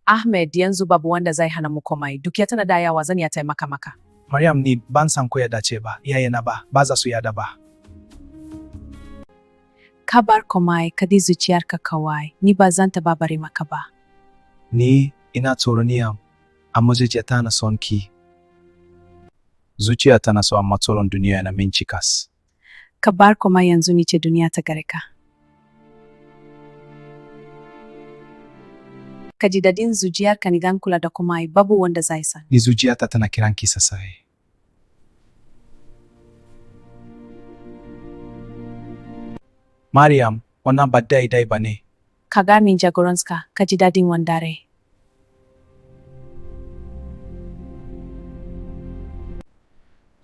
Ahmed, yanzu babu wanda zai hana mu komai. Dukiya tana da yawa, zan iya taimaka maka. Maryam, ni ban san ko ya dace ba, iyayena ba, ba za su yada ba. Ka bar komai, ka bi zuciyarka kawai. Ni ba zan taɓa bari maka ba. Ni ina tsoro ni amma zuciya tana son ki. Zuciya tana so, amma tsoron duniya yana min cikas. Ka bar komai, yanzu ni ce duniya ta gare ka. Ka ji dadin zuciyarka, ni zan kula da komai, babu wanda zai san. Ni zuciyata tana kiran ki sosai. Maryam, wannan ba daidai ba ne. Ka gane jagoranka, ka ji dadin wandare.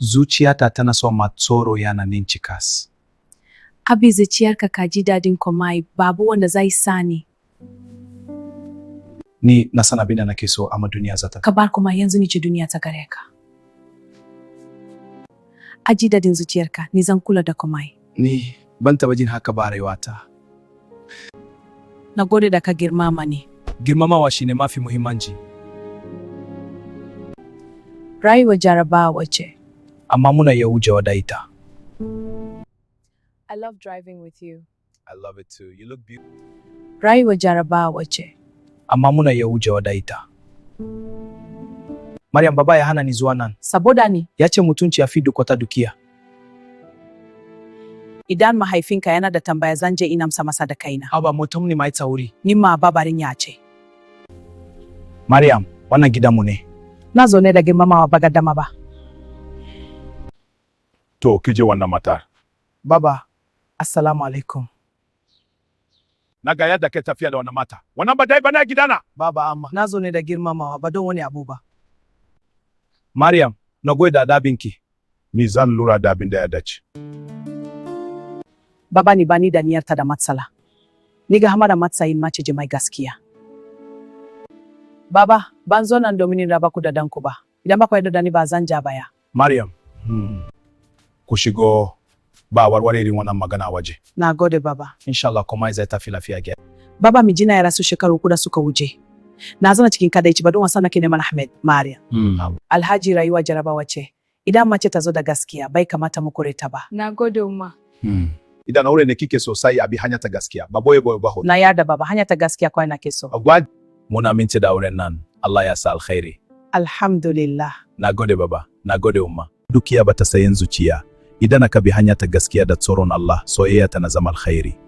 Zuciyata tana so, amma tsoro yana min cikas. Ka bi zuciyarka, ka ji dadin komai, babu wanda zai sani. Ni na san abin da nake so, amma duniya za ta. Ka bar komai, yanzu ni ce duniya ta gare ka. A ji dadin zuciyarka, ni zan kula da komai. Ni ban taɓa jin haka ba a rayuwata. Na gode da ka girmama ni. Girmamawa shine mafi muhimmanci. Rayuwa jarabawa ce. Amma muna iya wucewa da ita. I love driving with you. I love it too. You look beautiful. Rayuwa jarabawa ce. Amma muna iya wucewa da ita. Maryam, baba ya hana ni zuwa nan. Saboda ni, Ya ce mutunci ya fi duk wata dukiya. Idan mahaifinka yana da tambaya, zan je in amsa masa da kaina. Haba, mutum ne mai tsauri. Ni ma babarin ya ce. Maryam, wannan gidanmu ne. Na zo ne da girmamawa, ba gardama ba. To, kije wannan matar. Baba, assalamu alaikum. Na ga yadda kai tafiya da wannan mata. Wannan ba dai bane a gidana. Baba, amma. Na zo ne da girmamawa, ba don wani abu ba. Maryam, na gode da adabinki. Ni zan lura da abin da ya dace. Baba, ni bani da niyyarta da matsala. Ni ga hamada matsayin mace mai gaskiya. Baba, ban zo nan domin in raba ku da danku ba. Idan ba ku yarda da ni ba, zan ja baya. Maryam, ku shigo ba warware irin wannan magana waje. Na gode, baba. Insha Allah komai zai tafi lafiya gida. Baba, mijina ya rasu shekaru 3 da suka wuce. Na zauna cikin kadaici, ba don wasa nake neman Ahmed, Mariam. Alhaji, rayuwa jarabawa ce. Idan mace ta zo da gaskiya, bai kamata mu kore ta ba. Na gode, Umma. Idan aure ne kike so, sai a bi hanya ta gaskiya. Ba boye boye ba ho. Na yarda, baba, hanya ta gaskiya kawai nake so. Agwa. Muna amince da auren nan. Allah ya sa alkhairi. Alhamdulillah. Na gode, baba, na gode, umma. Dukiya bata sayen zuciya. Idan aka bi hanya ta gaskiya da tsoron Allah, soyayya tana zama alkhairi.